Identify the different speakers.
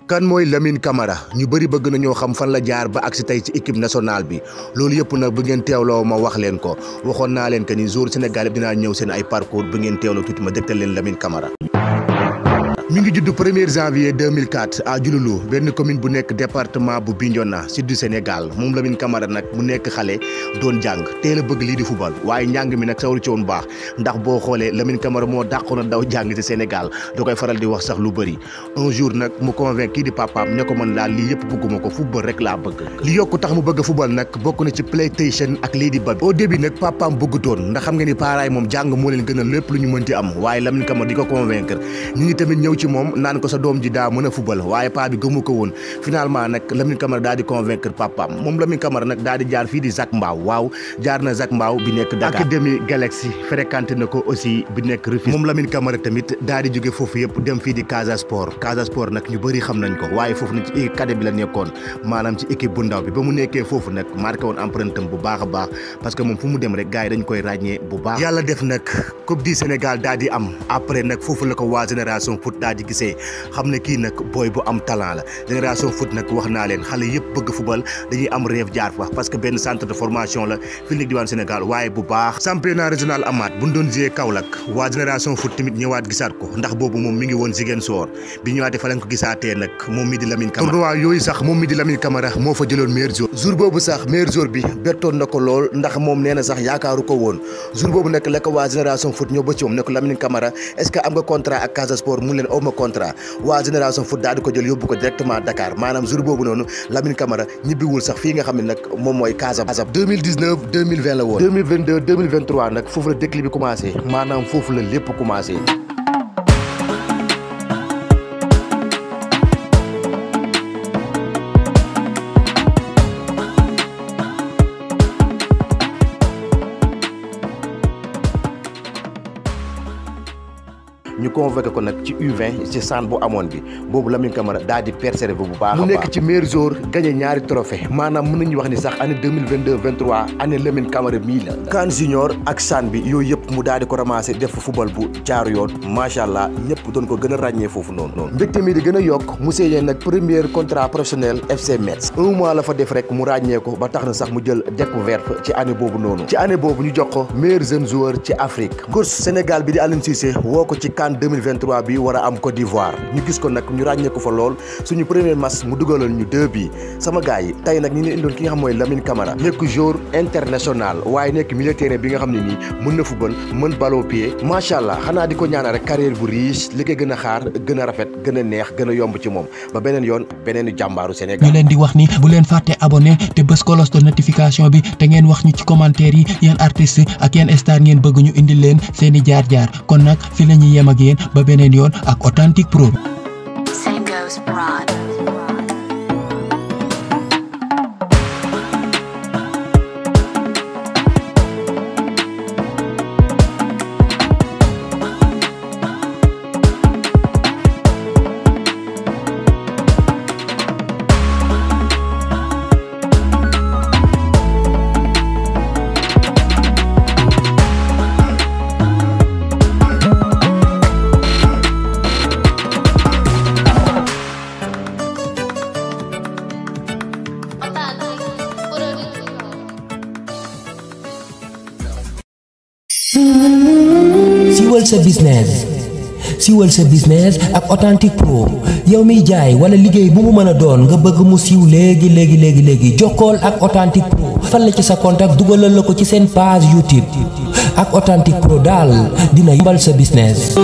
Speaker 1: kan mooy Lamine Camara ñu bëri bëgg nañoo xam fan la jaar ba agsi tey ci équipe nationale bi loolu yëpp nag bu ngeen teewloo ma wax leen ko waxoon naa leen que ni joueur Sénégal yëpp dinaa ñëw seen ay parcours bu ngeen teewloo tuuti ma dégtal leen Lamine Camara. mi ngi judd 1er janvier 2004 à Diouloulou benn commune bu nekk département bu Bignona sud du Sénégal moom Lamine Camara nag mu nekk xale doon jàng teel a bëgg lii di football waaye njàng mi nag sawru ci woon baax ndax boo xoolee Lamine Camara moo dàqoon a daw jàng ci Sénégal da koy faral di wax sax lu bëri un jour nag mu convainc kii di papaam ne ko man daal lii yëpp bëgguma ko football rek laa bëgg li yokku tax mu bëgg football nag bokk na ci PlayStation ak lii di bal au début nag papaam bëggutoon ndax xam nga ni parents yi moom jàng moo leen gën a lépp lu ñu mënti am waaye Lamine Camara di ko convaincre ñi ngi tamit ñëw ci moom naan ko sa doom ji daa mën a football waaye paa bi gëmu ko woon finalement nag Lamine Camara daal di convaincre papaam moom Lamine Camara nag daal di jaar fii di Zac Mbao waaw jaar na Zac Mbao bi nekk Dakar Académie Galaxy fréquenté na ko aussi bi nekk Rufisque moom Lamine Camara tamit daal di jóge foofu yëpp dem fii di Casa Sport nag ñu bëri xam nañ ko waaye foofu nag ci cadet bi la nekkoon maanaam ci équipe bu ndaw bi ba mu nekkee foofu nag marqué woon empreinte am bu baax a baax parce que moom fu mu dem rek gars yi dañ koy ràññee bu baax yàlla def nag Coupe du Sénégal daal di am après nag foofu la ko waa Génération Foot daal di gisee xam ne kii nag booy bu am talent la Génération Foot nag wax naa leen xale yëpp bëgg football dañuy am rêve jaar fa parce que benn centre de formation la fii nekk diwaan Sénégal waaye bu baax championnat régional amaat bu ñu doon jouer Kaolack waa Génération Foot tamit ñëwaat gisaat ko ndax boobu moom mi ngi woon Ziguinchor bi ñëwaatee fa lañ ko gisaatee nag moom mi di Lamine Camara tournoi yooyu sax moom mi di Lamine Camara moo fa jëloon meilleur jour boobu sax meilleur jour bi bettoon na ko lool ndax moom nee na sax yaakaaru ko woon jour boobu nag la ko waa Génération Foot ñoo ba ci moom ne ko Lamine Camara est-ce que am nga contrat ak Casa Sport mu leen aw ma contrat waa Génération Foot daal di ko jël yóbbu ko directement Dakar maanaam jour boobu noonu Lamine Camara ñibbiwul sax fii nga xam ne nag moom mooy Casa 2019 2020 la woon 2022 2023 nag foofu la déclic bi commencé maanaam foofu la lépp commencé ñu convoqué ko nag ci U20 ci CHAN bu amoon bi boobu Lamine Camara daal di persévérer bu baax mu nekk ci meilleur joueur gagné ñaari trophée maanaam mën nañu wax ni sax année 2022-23 année Lamine Camara mii la CAN junior ak CHAN bi yooyu yëpp mu daal di ko ramassé def football bu jaaru yoon macha allah ñëpp doon ko gën a ràññee foofu noonu mbégte mi di gën a yokk mu signé nag premier contrat professionnel FC Metz 1 mois la fa def rek mu ràññee ko ba tax na sax mu jël découverte ci année boobu noonu ci année boobu ñu jox ko meilleur jeune joueur ci Afrique coach Sénégal bi di Aliou Cissé woo ko ci CAN 2023 bi war a am Côte d'Ivoire ñu gis ko nag ñu ràññee ko fa lool suñu premier match mu dugaloon ñu 2 bi sama gars yi tey nag ñu ngi indoon ki nga xam mooy Lamine Camara nekk joueur international waaye nekk milieu terrain bi nga xam ne nii mën na football mën ballon pied macha allah xanaa di ko ñaanal rek carrière bu riche li koy gën a xaar gën a rafet gën a neex gën a yomb ci moom ba beneen yoon beneen jàmbaaru Sénégal.
Speaker 2: ñu leen di wax ni bu leen fàtte abonné te bës cloche de notification bi te ngeen wax ñu ci commentaire yi yan artiste ak yan star ngeen bëgg ñu indil leen seeni jaar-jaar kon nag fi la ñuy yem ak yéen ba beneen yoon ak Authentique Pro.
Speaker 3: Same goes broad.
Speaker 4: siwal sa business ak Authentique Pro yow miy jaay wala liggéey bu mu mën a doon nga bëgg mu siiw léegi jokkool ak Authentique Pro fan la ci sa contact dugalal la ko ci seen page YouTube ak Authentique Pro daal dina yombal sa business.